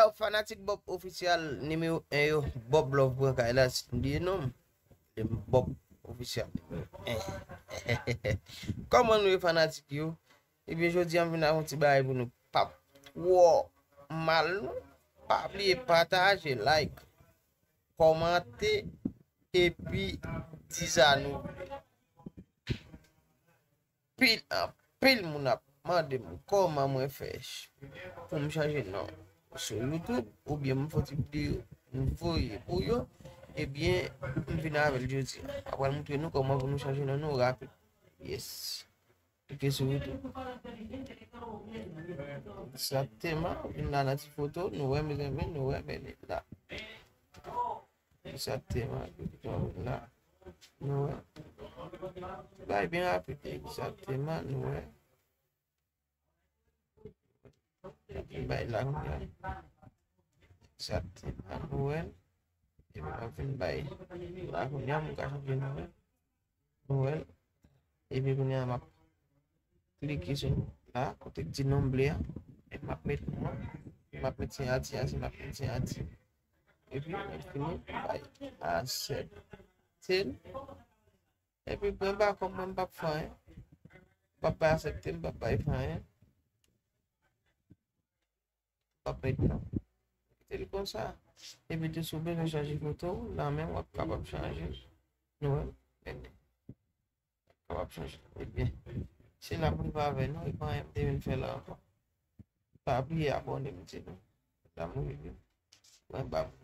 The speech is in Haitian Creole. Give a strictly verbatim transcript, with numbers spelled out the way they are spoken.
Yo, fanatik Bob Official nimewo en yo, Bob Love pran kay la, si m bliye non m, se Bob Official nimewo en. Kòman nou ye, fanatik yo? Ebyen, jodi a m vin ak yon ti bagay pou nou. Pa twò mal non. Pa bliye pataje, like, kòmante, epi di sa nou. Pil, anpil moun ap mande m kòman mwen fè ch-, pou m chanje non sou YouTube, oubyen m fè ti videyo, m voye pou yo, ebyen, m vin avè l jodi a. M ap pral montre nou kòman pou nou chanje non nou rapid. Yes. Klike sou YouTube. Egzakteman, vin la nan ti foto, nou wè, mezanmi, nou wè, men li la. Egzakteman, vin la. Nou wè. Bay byen rapid, egzakteman, nou wè. Vin bay la kounye a. Egzakteman, nou wè. Epi m ap vin bay la kounye a, m ka chanje non. Nou wè l. Epi kounye a, m ap klike sou la, kote k di non m vle a. Epi m ap met non an. M ap met siyati a, si m ap met siyati. Epi, lè m fini, m bay aksepte l. Epi, mwen pa kòm mwen, m p ap fè anyen. M p ap bay aksepte, m p ap bay fè anyen. M p ap met non. Kite l konsa. Epi tou, si w bezwen chanje foto w, la menm w ap kapab chanje. Nou wè, men li kapab chanje. Ebyen, se la pou n pa avè nou, e pa anyen m te vin fè la ankò. Pa bliye abòne m, di nou. Damou, epi, mwen ba m.